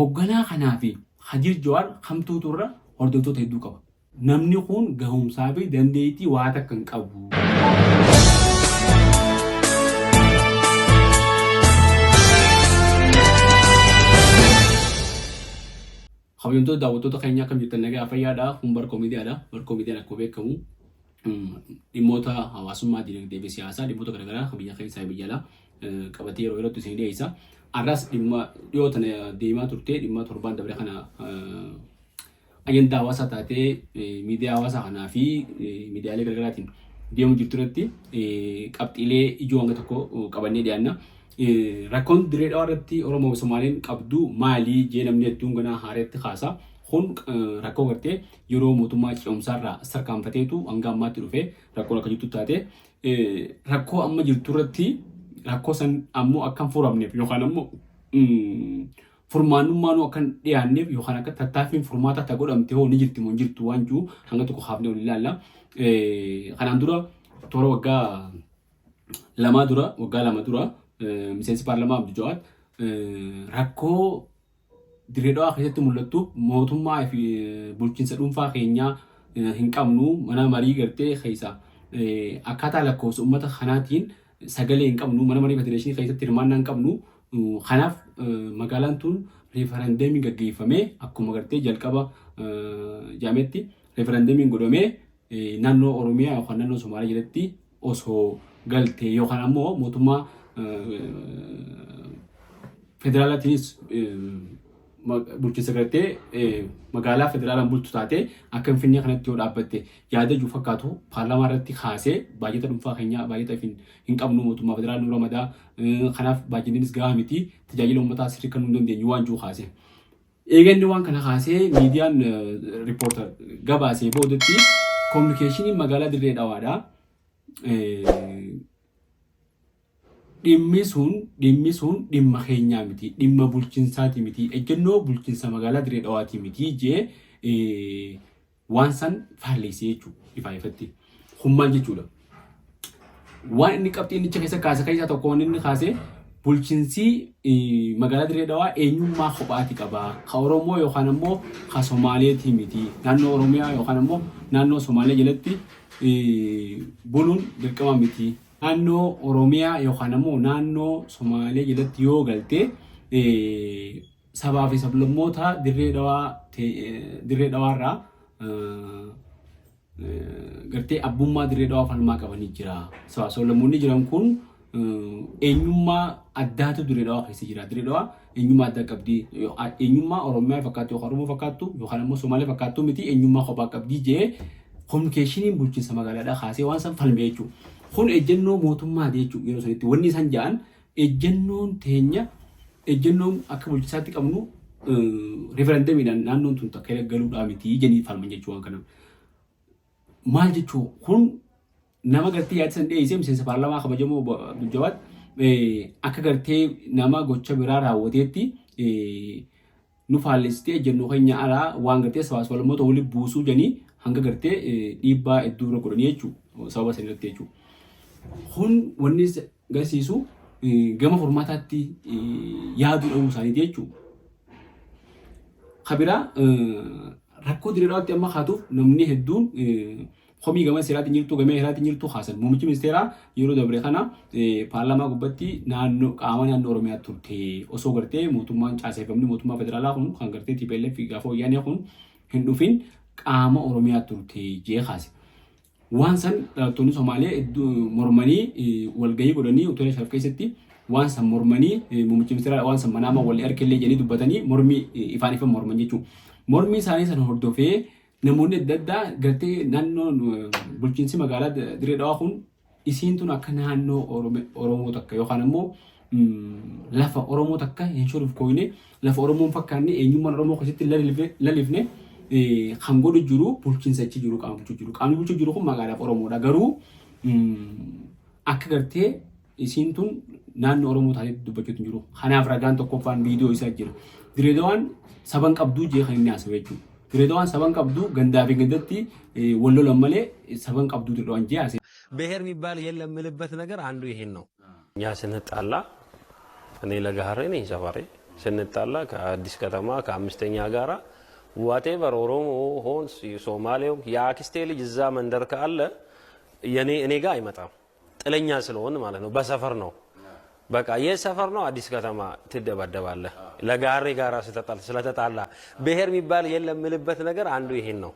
Hoogganaa kanaa fi Hajir Jawaar kamtuutu irra hordoftoota hedduu qaba? Namni kun gahumsaa fi dandeettii waa takka hin qabu. Kabajamtoota daawwattoota keenya, akkam jirtan? Nagaa fayyaadha. Kun Barkoo Miidiyaadha. Barkoo Miidiyaan akkuma beekamu dhimmoota hawaasummaa, dinagdee fi siyaasaa, dhimmoota garaagaraa kan biyya keessaa fi biyya alaa qabatee yeroo yerootti isin dhiyeessa. Har'as dhimma dhiyoo tana deemaa turte, dhimma torbaan dabre kana ajandaa hawaasaa taatee miidiyaa hawaasaa kanaa fi miidiyaalee garaagaraatiin deemu jirtu irratti qabxiilee ijoo hanga tokko qabannee dhiyaanna. Rakkoon Dirree Dhawaa irratti Oromoo fi Somaaleen qabdu maali jee namni hedduun ganaa haareetti kaasa. Kun rakkoo gartee yeroo mootummaa ce'umsaarraa sarkaanfateetu hanga ammaatti dhufe, rakkoon akka jirtu taate rakkoo amma jirtu irratti rakkoo san ammoo akka hin furamneef yookaan ammoo furmaannummaanuu akka hin dhiyaanneef yookaan akka tattaaffiin furmaata ta godhamte hoo ni jirti moo hin jirtu waan jiru hanga tokko kaafnee waliin ilaalla. Kanaan dura toora waggaa 2 dura, waggaa 2 dura, miseensi paarlamaa Abduu Jawaar rakkoo Dirree Dhawaa keessatti mul'attu mootummaa fi bulchiinsa dhuunfaa keenyaa hin qabnu, mana marii gartee keessa akkaataa lakkoofsa uummata kanaatiin sagalee hin qabnu, mana marii federeeshinii keessatti hirmaannaa hin qabnu, kanaaf magaalaan tun referendeemiin gaggeeffamee akkuma gartee jalqaba jaametti referendeemiin godhamee naannoo Oromiyaa yookaan naannoo Somaalee jalatti osoo galte yookaan ammoo mootummaa federaalaatiinis bulchiinsa gartee magaalaa federaalaan bultu taate akka Finfinnee kanatti yoo dhaabbatte yaada jiru fakkaatu paarlaamaa irratti kaasee, baajata dhuunfaa keenyaa baajata hin qabnu, mootummaa federaalaa nu ramadaa, kanaaf baajanninis gahaa miti, tajaajila uummataa sirrii kan nu hin dandeenyu waan jiru kaase. Eeganni waan kana kaasee miidiyaan Reporter gabaasee boodatti kominikeeshiniin magaalaa Dirree Dhawaadha. Dhimmi sun dhimma keenyaa miti, dhimma bulchiinsaati miti, ejjennoo bulchiinsa magaalaa Dirree Dhawaati miti jee waan san faalleessee jechuudha ifaa ifatti. Kun maal jechuudha? Waan inni qabxii inni keessa kaase keessaa tokko waan inni kaase, bulchiinsi magaalaa Dirree Dhawaa eenyummaa kophaati qaba. Ka Oromoo yookaan ammoo ka Somaaleetii miti. Naannoo Oromiyaa yookaan ammoo naannoo Somaalee jalatti buluun dirqama miti. Naannoo Oromiyaa yookaan ammoo naannoo Somaalee jalatti yoo galte sabaa fi sablammoota Dirree Dhawaa Dirree Dhawaarraa gartee abbummaa Dirree Dhawaa falmaa qabanii jira. Sabaa fi sablammoonni jiran kun eenyummaa addaatu Dirree Dhawaa keessa jira. Dirree Dhawaa eenyummaa addaa qabdi. Eenyummaa Oromiyaa fakkaattu yookaan Oromoo fakkaattu yookaan ammoo Somaalee fakkaattu miti, eenyummaa kophaa qabdi jee kominikeeshiniin bulchiinsa magaalaadhaa kaasee waan san falme jechuudha. Kun ejjennoo mootummaati jechuudha. Yeroo sanitti wanni isaan ja'an, ejjennoon teenya, ejjennoon akka bulchiinsaatti qabnu referendamiidhaan naannoon tun takka galuudhaa miti jedhanii falman jechuu waan kana. Maal jechuu kun? Nama gartee yaada san dhiyeessee, miseensa paarlaamaa kabajamoo Abdul Jawaad, akka gartee nama gocha biraa raawwateetti nu faallessitee ejjennoo keenya alaa waan gartee sabaa sablammoota walitti buusuu jedhanii hanga gartee dhiibbaa hedduu irra godhanii jechuu sababa san irratti jechuu. Kun wanni agarsiisu gama furmaataatti yaaduu dhabuu isaaniiti jechuudha. Kabiraa rakkoo Dirree Dhawaatti amma kaatuuf namni hedduun komii gama seeraatiin jirtu, gama heeraatiin jirtu kaasan. Muummichi ministeeraa yeroo dabre kana paarlaamaa gubbatti naannoo qaama naannoo Oromiyaa turte osoo gartee mootummaan caaseeffamni mootummaa federaalaa kun kan gartee TPLF gaafa wayyaanee kun hin dhufin qaama Oromiyaa turte jee kaase. Waan san dhalattoonni Somaalee hedduu mormanii walgahii godhanii hoteela Sharaf keessatti waan san mormanii, muummichi ministeeraa waan san manaama walii harkellee jedhanii dubbatanii mormii ifaan ifan morman jechuudha. Mormii isaanii san hordofee namoonni adda addaa gartee naannoo bulchiinsi magaalaa Dirree Dhawaa kun isiin tun akka naannoo Oromoo takka yookaan ammoo lafa Oromoo takka hin shorofkoyne, lafa Oromoon fakkaanne, eenyummaan Oromoo keessatti lalifne kan godhu jiru bulchiinsa achi jiru, qaama bulchuu jiru. Qaamni bulchuu jiru kun magaalaaf Oromoodha. Garuu akka gartee isiin tun naannoo Oromoo taatee dubbachuutu hin jiru. Kanaaf ragaan tokkoffaan viidiyoo isaa jira. Dirree Dhawaan saban qabduu jee kan inni haasa'u jechuudha. Dirree Dhawaan saban qabduu, gandaa fi gandatti wal lolan malee saban qabduu Dirree Dhawaan jee haasa'e. ብሔር የሚባል የለም የምልበት ነገር አንዱ ይሄን ነው። እኛ ስንጣላ እኔ ለገሀሬ ነኝ ሰፈሬ፣ ስንጣላ ከአዲስ ከተማ ከአምስተኛ ጋራ whatever ኦሮሞ ሆን ሶማሌው የአክስቴ ልጅ እዛ መንደር ካለ የኔ እኔ ጋር አይመጣም። ጥለኛ ስለሆን ማለት ነው። በሰፈር ነው በቃ የሰፈር ነው። አዲስ ከተማ ትደባደባለህ። ለጋሬ ጋራ ስለተጣላ ብሔር የሚባል የለም የምልበት ነገር አንዱ ይሄን ነው።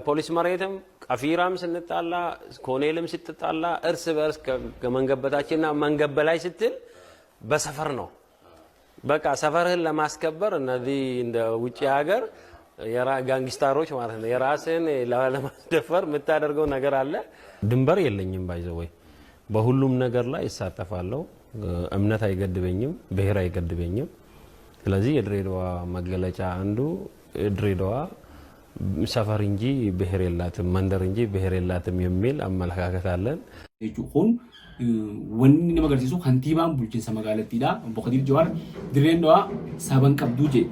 ፖሊስ መሬትም ቀፊራም ስንጣላ ኮኔልም ስትጣላ እርስ በእርስ ከመንገድ በታችና መንገድ በላይ ስትል በሰፈር ነው። በቃ ሰፈርህን ለማስከበር እነዚህ እንደ ውጭ ሀገር gangster ኦች ማለት ነው የራስህን ለማስደፈር የምታደርገው ነገር አለ። ድንበር የለኝም፣ by the way በሁሉም ነገር ላይ እሳተፋለሁ። እምነት አይገድበኝም፣ ብሔር አይገድበኝም። ስለዚህ የድሬዳዋ መገለጫ አንዱ ድሬዳዋ ሰፈር እንጂ ብሔር የላትም፣ መንደር እንጂ ብሔር የላትም የሚል አመለካከት አለን። Jechuun kun wanni nama agarsiisu kantiibaan bulchiinsa magaalattiidha. Obbo Kadir Jawaar Dirreen Dhawaa saban qabduu jee.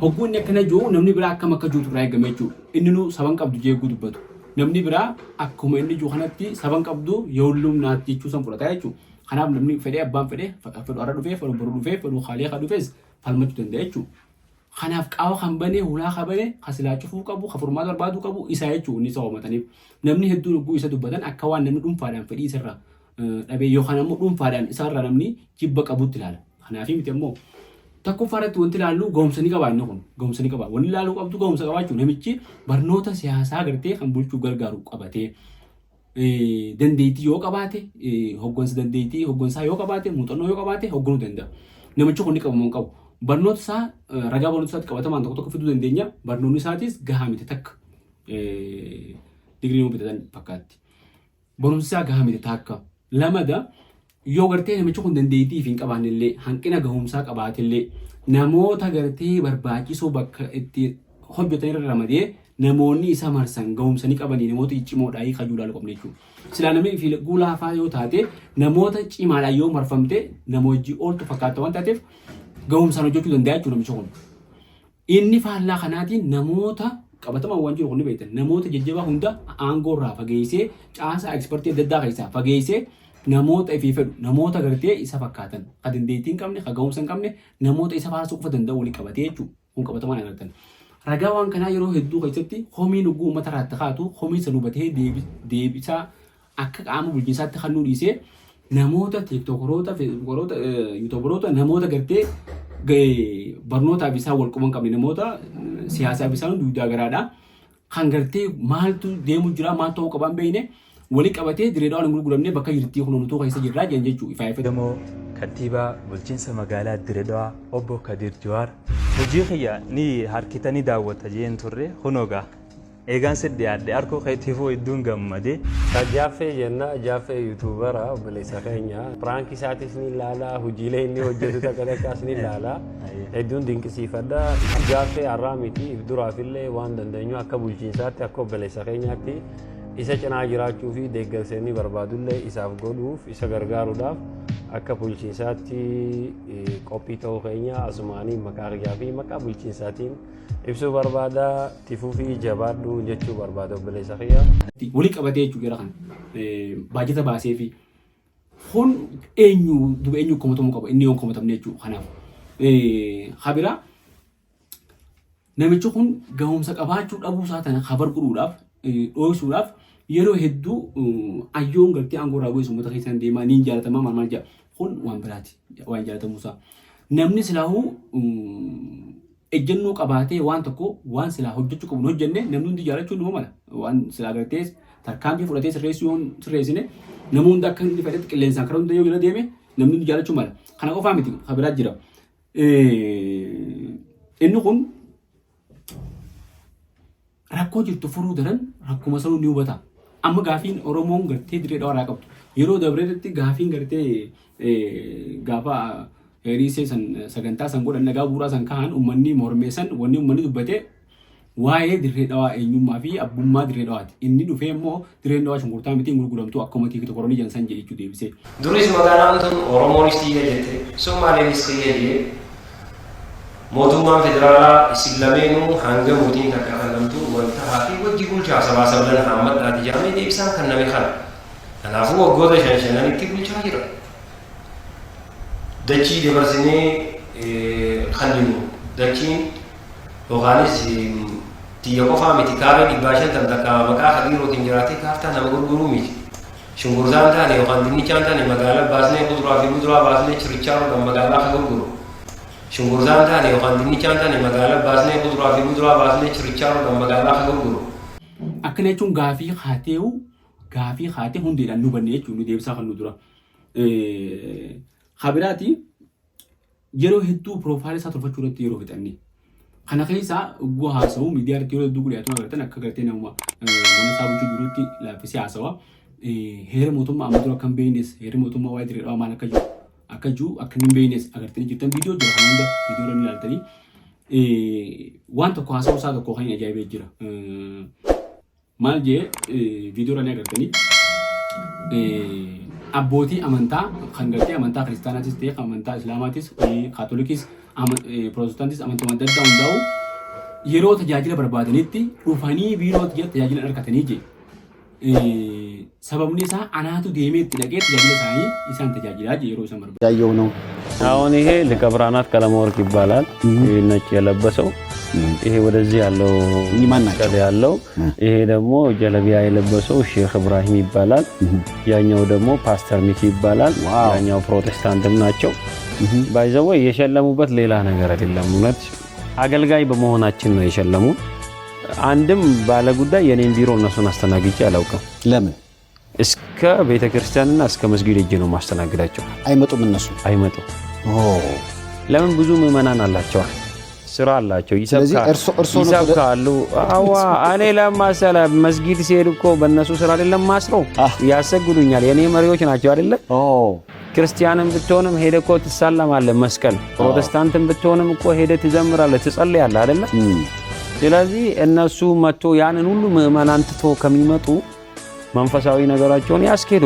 Hogguu inni akkana jiru namni biraa akkam akka jirutu irraa eegame jechuudha. Inni nu saban qabdu jee eeguu dubbatu. Namni biraa akkuma inni jiru kanatti saban qabdu የሁሉም ናት jechuu san fudhata jechuudha. Kanaaf namni fedhee abbaan fedhee fedhu har'a dhufee fedhu boru dhufee fedhu haalee kan dhufes falmachuu danda'a jechuudha. Kanaaf qaama kan banee hulaa kan banee kan silaa cufuu qabu kan furmaata barbaaduu qabu isa jechuudha inni isa uumataniif. Namni hedduun hogguu isa dubbatan akka waan namni dhuunfaadhaan fedhii isarraa dhabee yookaan ammoo dhuunfaadhaan isarraa namni jibba qabutti ilaala. Kanaaf miti ammoo tokkoffaa irratti wanti ilaallu ga'umsa ni qaba inni kun ga'umsa ni qaba. Wanni ilaaluu qabdu ga'umsa qabaachuu namichi barnoota siyaasaa gartee kan bulchuu gargaaru qabatee dandeettii yoo qabaate, hoggansa dandeettii hoggansaa yoo qabaate, muuxannoo yoo qabaate hogganuu danda'a. Namichi kun ni qabu moo hin qabu? Barnoota isaa ragaa barnoota isaatti qabatamaan tokko tokko fiduu dandeenya. Barnoonni isaatis gahaa miti takka digirii yoo bitatan fakkaatti. Barumsi isaa gahaa miti takka. Lamada yoo gartee namichi kun dandeettii fi hin qabaanne illee hanqina gahumsaa qabaate illee namoota gartee barbaachisoo bakka itti hojjetan irra ramadee namoonni isa marsan gahumsa ni qabanii namoota ciccimoodhaa kajuu ilaaluu qabna jechuudha. Silaa namni fi guulaafaa yoo taate namoota cimaadhaan yoo marfamte nama hojii ooltu fakkaata waan taateef gahumsaan hojjechuu danda'a jechuudha namichi kun. Inni faallaa kanaatiin namoota qabatamaan waan jiru kun ni beektan namoota jajjabaa hunda aangoo irraa fageessee caasaa expertii adda addaa keessaa fageessee namoota ifii fedhu namoota gartee isa fakkaatan ka dandeettii hin qabne ka gahumsa hin qabne namoota isa faarsuu qofa danda'u waliin qabatee jechuudha. Kun qabatamaan agartan. Ragaa waan kanaa yeroo hedduu keessatti homiin hogguu uummata irraa kaatu homii san hubatee deebisaa akka qaama bulchiinsaatti kan nu dhiisee namoota TikTokeroota, Facebookeroota, YouTuberoota namoota gartee barnootaaf isaan wal quban qabne namoota siyaasaaf isaan duudaa garaadha. Kan gartee maaltu deemu jira maaltu ta'uu qaban beekne walii qabatee Dirree Dhawaan hin gurguramne bakka jirtii kunuuntuu keessa jirraa jiran jechuudha. Ifaa ifatti. Gamoo kantiibaa bulchiinsa magaalaa Dirredawaa obbo Kadir Jawaar hojii kiyya ni harkitanii daawwata jeen turre kunoogaa eegaan si dhiyaadhe harkoo keetiifuu hedduun gammade. Jaaffee jenna, Jaaffee YouTubera obboleessa keenya. Prank isaatis ni ilaala, hojiilee inni hojjetu takka takkaas ni ilaala. Hedduun dinqisiifadha. Jaaffee har'aa miti, if duraafillee waan dandeenyu akka bulchiinsaatti akka obboleessa keenyaatti isa cinaa jiraachuu fi deeggarsa inni barbaadullee isaaf godhuuf isa gargaaruudhaaf akka bulchiinsaatti qophii ta'uu keenya asumaanii maqaa kiyyaa fi maqaa bulchiinsaatiin ibsuu barbaada. Tifuu fi jabaadhu jechuu barbaada obboleessa kiyya. Walii qabatee jechuudha jara kana baajata baasee fi kun eenyu duba eenyu komatamuu qaba inni yoo komatamne jechuudha kanaaf. Habira namichi kun gahumsa qabaachuu dhabuu isaa tana kabar godhuudhaaf dho'isuudhaaf yeroo hedduu ayyoon gartee aangoo irraa bu'ee uummata keessaan deemaa niin jaalatamaa maal maal jedha kun waan biraati waan jaalatamuu isaa. Namni silaahuu ejjennoo qabaatee waan tokko waan silaa hojjechuu qabu hin hojjenne namni hundi jaalachuu numa mala. Waan silaa gartee tarkaanfii fudhatee sirreessuu yoo sirreessine nama hunda akka inni fedhetti qilleensaan karaa hunda yoo jala deeme namni hundi jaalachuu mala. Kana qofaa miti kan biraa jira. Inni kun rakkoo jirtu furuu daran rakkuma sanuu ni hubata. Amma gaafiin Oromoon gartee Dirree Dhawaa irraa qabdu yeroo dabreetti gaafiin gartee gaafa heriisee san sagantaa san godhan nagaa bu'uuraa san kahan uummanni mormee san wanni uummanni dubbate waa'ee Dirree Dhawaa eenyummaa fi abbummaa Dirree Dhawaati. Inni dhufee immoo Dirreen Dhawaa shunkurtaa miti hin gurguramtu akkuma TikTokeroonni jedhan san jedhe jechuu deebisee. Duris magaalaan tun Oromoonis tiyya jette, Somaaleenis kiyya jee mootummaan federaalaa isin lameenuu hanga mootiin takka kennamtu wal tahaa fi wajji bulchaa sabaa sablan haammadhaati jedhamee deebisaan kenname kana. Kanaafuu waggoota shan shananitti bulchaa jira. Dachii dabarsinee Kanninu dachiin yookaanis tiyya qofaa miti kaaree dhibbaa shantam takka maqaa Kadiirootiin jiraatee kaartaa nama gurguruu miti. Shunkurtaan taane yookaan dinnichaan taane magaalaa baasnee kuduraa fi muduraa baasnee chirichaaroodhaan magaalaa ka gurguru. Shunkurtaan taane yookaan dinnichaan taane magaalaa baasnee kuduraa fi muduraa baasnee chirichaaroodhaan magaalaa ka gurguru. Akkana jechuun gaafii haateewu gaafii haatee hundeedhaan nu banne jechuun nu deebisaa kan nu dura. Habiraati yeroo hedduu profile isaa tolfachuu irratti yeroo fixanne. Kana keessaa ugguu haasa'u miidiyaa irratti yeroo hedduu dhiyaatu agartan akka gartee namuma mana isaa bulchuu jirutti laaffisee haasawa. Heera mootummaa amma dura akka hin beeknes heerri mootummaa waa'ee Dirree Dhawaa maal akka jiru akka hin beeknes agartanii jirtan. Viidiyoo jira, kan hunda viidiyoo irra ni ilaaltanii. Waan tokko haasa'uu isaa tokko kan hin ajaa'ibee jira. Maal jee viidiyoo irra ni agartanii, abbootii amantaa kan gartee amantaa kiristaanaatis ta'e, kan amantaa islaamaatis, kaatolikis, pirootestaantis, amantii adda addaa hundaa'u yeroo tajaajila barbaadanitti dhufanii biiroo tajaajila argatanii jee. Sababni isaa anaatu deemee itti dhaqee tajaajila isaanii isaan tajaajilaa jee yeroo isaan barbaadan. ያየው ነው። አሁን ይሄ ሊቀ ብርሃናት ቀለመወርቅ ይባላል። ይሄ ነጭ የለበሰው፣ ይሄ ወደዚህ ያለው እኚህ ማን ናቸው? መስቀል ያለው፣ ይሄ ደግሞ ጀለቢያ የለበሰው ሼክ እብራሂም ይባላል። ያኛው ደግሞ ፓስተር ሚኪ ይባላል። ያኛው ፕሮቴስታንትም ናቸው። By the way የሸለሙበት ሌላ ነገር አይደለም። እውነት አገልጋይ በመሆናችን ነው የሸለሙ። አንድም ባለጉዳይ የኔን ቢሮ እነሱን አስተናግጄ አላውቅም። ለምን? እስከ ቤተ ክርስቲያንና እስከ መስጊድ ሄጄ ነው ማስተናግዳቸው። አይመጡም እነሱ? አይመጡም። ለምን? ብዙ ምዕመናን አላቸዋል፣ ስራ አላቸው፣ ስለዚህ እርሶ ነው ይሰብካሉ። አዋ እኔ ለማሰለ መስጊድ ሲሄድ እኮ በእነሱ ስራ አይደለም ማስረው፣ ያሰግዱኛል። የኔ መሪዎች ናቸው አይደለ? ክርስቲያንም ብትሆንም ሄደ እኮ ትሳለማለህ መስቀል። ፕሮቴስታንትም ብትሆንም እኮ ሄደ ትዘምራለህ፣ ትጸልያለህ አይደለ? ስለዚህ እነሱ መጥቶ ያንን ሁሉ ምዕመናን ትቶ ከሚመጡ መንፈሳዊ ነገራቸውን ያስኬዱ።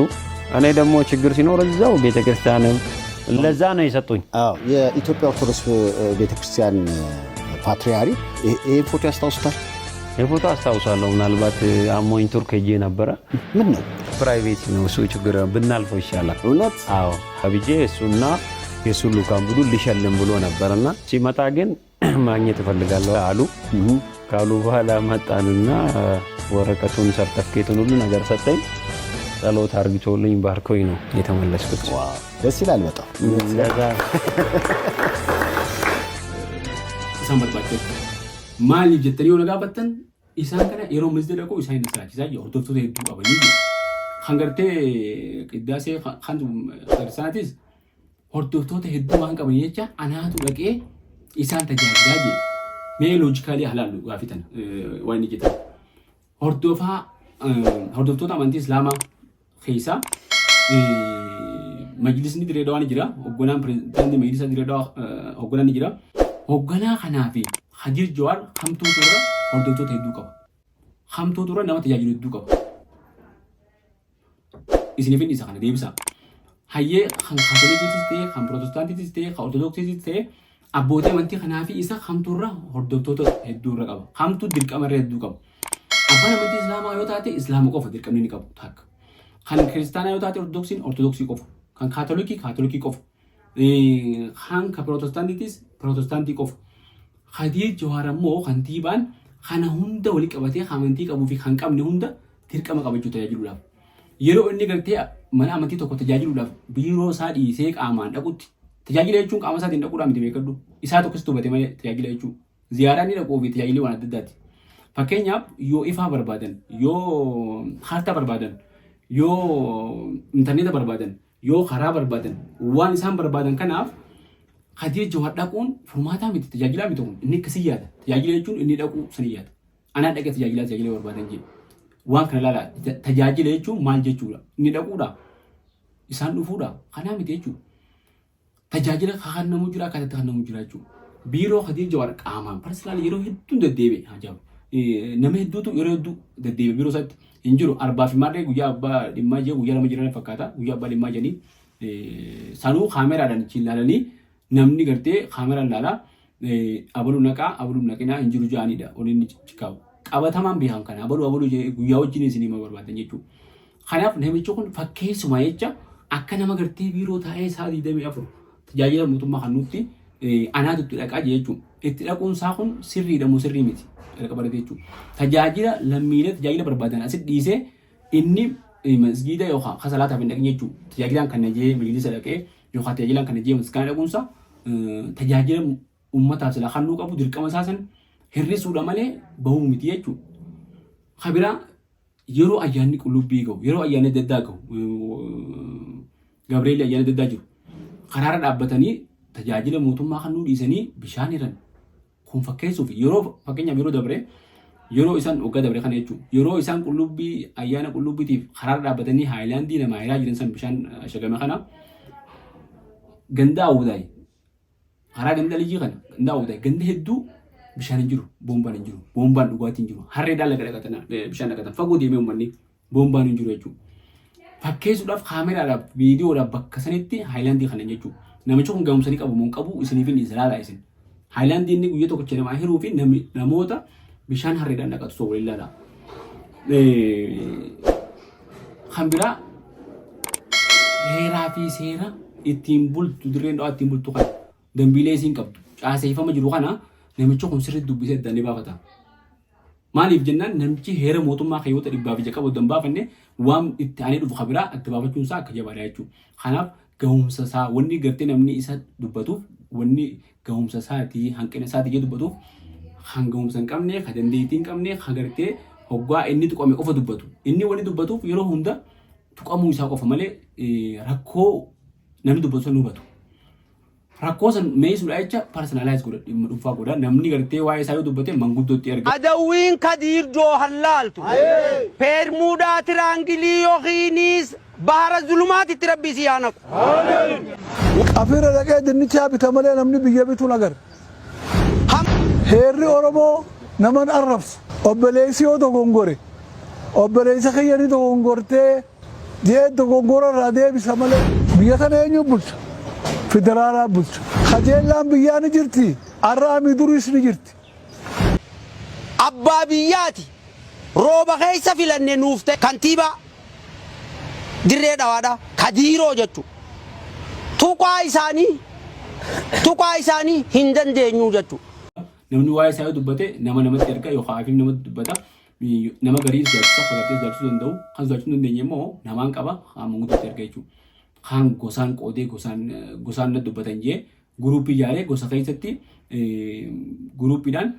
እኔ ደግሞ ችግር ሲኖር እዛው ቤተክርስቲያንም ለዛ ነው የሰጡኝ። አዎ፣ የኢትዮጵያ ኦርቶዶክስ ቤተክርስቲያን ፓትርያርክ ይሄን ፎቶ ያስታውሱታል? የፎቶ አስታውሳለሁ። ምናልባት አሞኝ ቱርክ ሄጄ ነበረ። ምን ነው? Private ነው እሱ፣ ችግር ብናልፈው ይሻላል። እውነት? አዎ፣ አብጄ እሱና የእሱ ልኡካን ቡድን ሊሸልም ብሎ ነበርና ሲመጣ ግን ማግኘት እፈልጋለሁ አሉ። ካሉ በኋላ መጣንና ወረቀቱን፣ ሰርተፍኬቱን፣ ሁሉ ነገር ሰጠኝ። ጸሎት አርግቶልኝ ባርኮኝ ነው የተመለስኩት። ደስ ይላል በጣም። ለዛ Isaan barbaachisetti. Maaliif jettanii yoo na gaafattan, isaan kana yeroo masjida dhaqu isaan hin salaachisaa jiru, hordoftoota hedduu qabanii jiru. Kan gartee qiddaasee kan kiristaanaatis hordoftoota hedduu waan qaban jecha anaatu dhaqee isaan tajaajilaa jiru. Mee logically halaallu gaafii tana waan inni jedhan. Hordofaa hordoftoota amantii Islaamaa keessaa majlisni Dirree Dhawaa ni jira. Hoogganaan pirezidaantii majlisa Dirree Dhawaa hoogganaan ni jira. Hoogganaa kanaa fi Kadir Jawaar hamtuutu irra hordoftoota hedduu qaba? Hamtuutu irra nama tajaajilu hedduu qaba? Isiniif inni isa kana deebisa. Hayyee, kan Kaatolikiitis ta'e, kan Pirootestaantiitis ta'e, kan Ortodoksiitis ta'e, abbootii amantii kanaa fi isa hamtuu irra hordoftoota hedduu irra qaba? Hamtuu dirqama irra hedduu qaba? Abbaan amantii Islaamaa yoo taate Islaama qofa dirqamni ni qabu takka. Kan Kiristaanaa yoo taate Ortodoksiin Ortodoksii qofa. Kan Kaatolikii Kaatolikii qofa. Kan ka Pirootestaantiitis Pirootestaantii qofa. Kadir Jawaar ammoo kantiibaan kana hunda walii qabatee amantii qabuu fi kan qabne hunda dirqama qabachuu tajaajiluudhaaf. Yeroo inni gartee mana amantii tokko tajaajiluudhaaf biiroo isaa dhiisee qaamaan dhaqutti, tajaajila jechuun qaama isaatiin dhaquudhaan miti, beekadhu. Isaa tokkos hubate malee tajaajila jechuun. Ziyaaraa inni dhaquu fi tajaajilli waan adda addaati. Fakkeenyaaf yoo ifaa barbaadan, yoo kaartaa barbaadan, yoo intarneeta barbaadan, yoo karaa barbaadan, waan isaan barbaadan kanaaf Kadir Jawaar dhaquun furmaataa miti, tajaajilaa miti kun. Inni akkasii yaada. Tajaajila jechuun inni dhaquu sanii yaada. Anaa dhaqee tajaajilaa tajaajila barbaadan jedhe. Waan kana ilaala, tajaajila jechuun maal jechuudha? Inni dhaquudha. Isaan dhufuudha. Kanaa miti jechuudha. Tajaajila kannamuu jira, akkaataa itti kannamuu jira jechuudha. Biiroo Kadir Jawaar qaamaan personally yeroo hedduun deddeebi'e haa jedhamu. Nama hedduutu yeroo hedduu deddeebi'e, biiroo isaatti hin jiru. Arbaa fi maarree guyyaa abbaa dhimmaa jee guyyaa 2 jiran fakkaata. Guyyaa abbaa dhimmaa jedhanii sanuu kaameraadhaan ittiin ilaalanii, namni gartee kaameraan ilaalaa, abaluu naqaa, abaluu naqinaa, hin jiru ja'anidha. Ol inni cikaa'u. Qabatamaan beekan kana abaluu abaluu guyyaa wajjin isin hima barbaadan jechuudha. Kanaaf namichi kun fakkeessuma jecha akka nama gartee biiroo taa'ee isaa 24 tajaajila mootummaa kan nutti Anaatu itti dhaqaa jechuudha. Itti dhaquun isaa kun sirriidha moo sirrii miti? Jalqaba irratti jechuudha. Tajaajila lammiilee tajaajila barbaadan asitti dhiisee inni masgiida yookaan kan salaataaf hin dhaqin jechuudha. Tajaajilaan kan najee majlisa dhaqee yookaan tajaajilaan kan najee maskaana dhaquunsa tajaajila uummataaf silaa kennuu qabu dirqama isaa san hir'isuudha malee bahuu miti jechuudha. Kabiraa yeroo ayyaanni qullubbii gahu, yeroo ayyaanni adda addaa gahu, Gabreelli ayyaanni adda addaa jiru, karaarra dhaabbatanii tajaajila mootummaa kennuu dhiisanii bishaan hiran. Kun fakkeessuuf yeroo fakkeenyaaf yeroo dabre yeroo isaan waggaa dabre kana jechuudha. Yeroo isaan qullubbii ayyaana qullubbiitiif karaarra dhaabbatanii haayilaandii namaa hiraa jiran san bishaan shagame kana ganda awwadaay karaa ganda liyyii kana ganda awwadaay ganda hedduu bishaan hin jiru, boombaan hin jiru, boombaan dhugaatii hin jiru, harreedhaan laga dhaqatan, bishaan dhaqatan, fagoo deemee uummanni boombaan hin jiru jechuudha. Fakkeessuudhaaf kaameraadhaaf viidiyoodhaaf bakka sanitti haayilaandii kana jechuudha. Namichi kun gahumsa ni qabu moo hin qabu isiniif hin dhiisa ilaalaa isin. Haayilaandii inni guyyaa tokkicha namaa hiruu fi namoota bishaan harreedhaan dhaqatu osoo waliin ilaalaa. Kan biraa heeraa fi seera ittiin bultu dirreen dhawaa ittiin bultu kana dambiilee isiin qabdu caaseeffama jiru kana namichi kun sirriitti dubbisee addaan ni baafata. Maaliif jennaan namichi heera mootummaa keewwata 106 qabu adda hin baafanne waan itti aanee dhufu kan biraa adda baafachuun isaa akka jabaadha jechuudha. Kanaaf gahumsa isaa wanni gartee namni isa dubbatuuf wanni gahumsa isaatii hanqina isaatii jee dubbatuuf kan gahumsa hin qabne kan dandeettii hin qabne kan gartee hoggaa inni tuqame qofa dubbatu. Inni wanni dubbatuuf yeroo hunda tuqamuu isaa qofa malee rakkoo namni dubbatu san hubatu. Rakkoo san meessuudha jecha personalize godha dhimma dhuunfaa godha namni gartee waa'ee isaa yoo dubbate manguddootti erga. Adawwiin Kadiir Joohar laaltu Peermuudaa Tiraangilii yookiinis Bahara Zulumaatitti Rabbi isii haa naqu. Qafira dhaqee dinnichaa bita malee namni biyya bitu hin agarre. Heerri Oromoo nama hin arrabsu. Obboleessi yoo dogongore obboleessa kiyya ni dogongortee je'ee dogongora irraa deebisa malee. Biyya tana eenyu bulcha? Federaalaa bulcha. Kajeellaan biyyaa ni jirti? Arraa mii duriis ni jirti. Abbaa biyyaati rooba keessa filanne nuuf ta'e kantiibaa Dirree Dhawaadha Kadiiroo jechu tuqaa isaanii tuqaa isaanii hin dandeenyu jechu. Namni waa'ee isaa yoo dubbate nama namatti erga yookaan afiif namatti dubbata. Nama garii sodaachisa, sodaatee sodaachisuu danda'u. Kan sodaachisuu hin dandeenye immoo namaan qaba, kaan manguddootti erga jechuudha. Kaan gosaan qoodee gosaan gosaan na dubbatan jee guruuppii ijaaree gosa keessatti guruuppiidhaan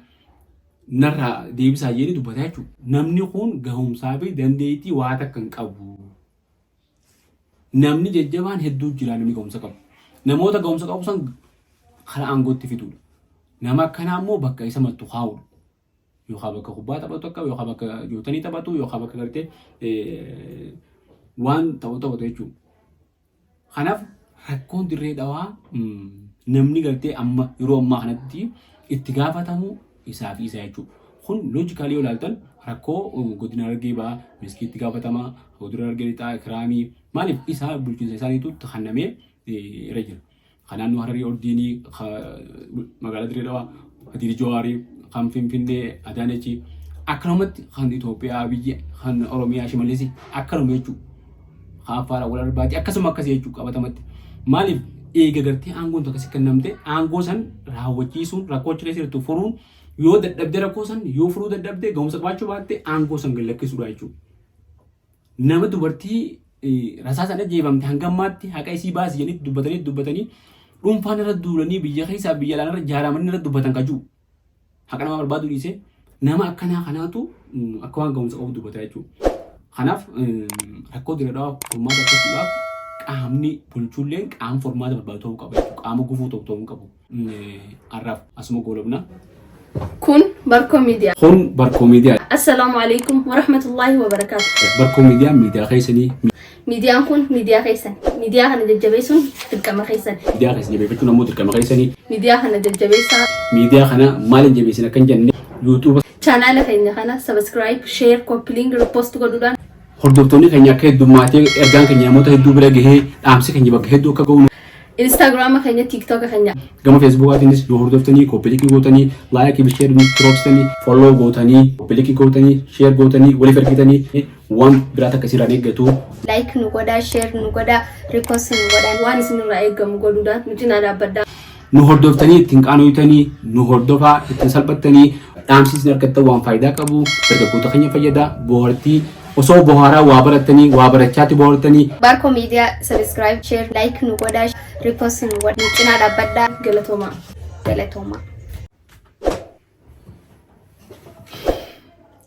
narraa deebisaa jedhee dubbata jechuudha. Namni kun gahumsaa fi dandeettii waa takka hin qabu. Namni jajjabaan hedduu jira namni gahumsa qabu. Namoota gahumsa qabu san karaa aangootti fiduudha. Nama akkanaa immoo bakka isa maltu kaa'uudha. Yookaan bakka kubbaa taphatu akka yookaan bakka jootanii taphatu yookaan bakka gartee waan ta'u taphatu jechuudha. Kanaaf rakkoon dirree dhawaa namni gartee amma yeroo ammaa kanatti itti gaafatamu isaa fi isaa jechuudha. Kun logically yoo ilaaltan rakkoo godina Harargee Bahaa miskii itti gaafatama, godina Harargee Lixaa Ikiraamii maaliif isaa bulchiinsa isaaniitu itti kennamee irra jira. Kan naannoo Hararii Ordiinii, magaalaa Dirree Dhawaa, Kadiir Jawaarii, kan Finfinnee Adaanechi, akkanumatti kan Itoophiyaa Abiyyi, kan Oromiyaa Shimallisi akkanuma jechuudha. Kan Affaar Awwal Arbaati akkasuma akkasii jechuudha qabatamatti. Maaliif eega gartee aangoon tokko si kennamte aangoo san raawwachiisuun rakkoo achi keessa jirtu furuun yoo dadhabde rakkoo san yoo furuu dadhabde gahumsa qabaachuu baatte aangoo san gad lakkisuudha jechuudha. Nama dubartii rasaasaan ajjeefamte hanga ammaatti haqa isii baasi jedhanii dubbatanii dubbatanii dhuunfaan irra duulanii biyya keessaa biyya alaan irra jaaramanii irra dubbatan kajuu haqa namaa barbaaduu dhiisee nama akkanaa kanaatu akka waan ga'umsa qabu dubbata jechuudha. Kanaaf rakkoo dirree dhawaa furmaata argachuudhaaf qaamni bulchulleen qaama furmaata barbaadu ta'uu qaba jechuudha. Qaama gufuu ta'u ta'uu hin qabu. Har'aaf asuma goolabna. Kun Barkoo Miidiyaa. Kun Barkoo Miidiyaa. Assalaamu alaikum warahmatullaahi wabarakaatu. Barkoo Miidiyaa miidiyaa keessanii. Miidiyaan kun miidiyaa keessan. Miidiyaa kana jajjabeessuun dirqama keessan. Miidiyaa keessan jabeeffachuun ammoo dirqama keessanii. Miidiyaa kana jajjabeessaa. Miidiyaa kana maaliin jabeessin akka hin jenne YouTube. Chaanaala keenya kana subscribe, share, copy link, repost godhuudhaan. Hordoftoonni keenya akka heddummaatee ergaan keenya namoota hedduu bira gahee dhaamsi keenya bakka hedduu akka gahu. Instagram keenya, TikTok keenya. Gama Facebookaatiinis nu hordoftanii, copy link gootanii, like fi share nutti roobsitanii, follow gootanii, copy link gootanii, share gootanii, waliif ergitanii waan biraa takka isirraan eeggatu. Like nu godhaa, share nu godhaa, repost nu godhaa. Waan isinirraa eegamu godhuudhaan nu cinaa dhaabbadhaa. Nu hordoftanii ittiin qaanoytanii nu hordofaa ittiin salphattanii dhaamsi isin argattan waan faayidaa qabu dargaggoota keenya fayyada bohaartii osoo bohaaraa waa barattanii waa barachaatti bohaartanii. Barko Media subscribe, share, like nu godhaa, repost nu godhaa, nu cinaa dhaabbadhaa. Galatoomaa. Galatoomaa.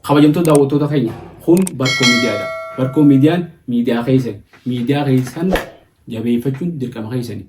Kabajamtoota daawwattoota keenya kun Barkoo Miidiyaadha. Barkoo Miidiyaan miidiyaa keessan miidiyaa keessan jabeeffachuun dirqama keessani.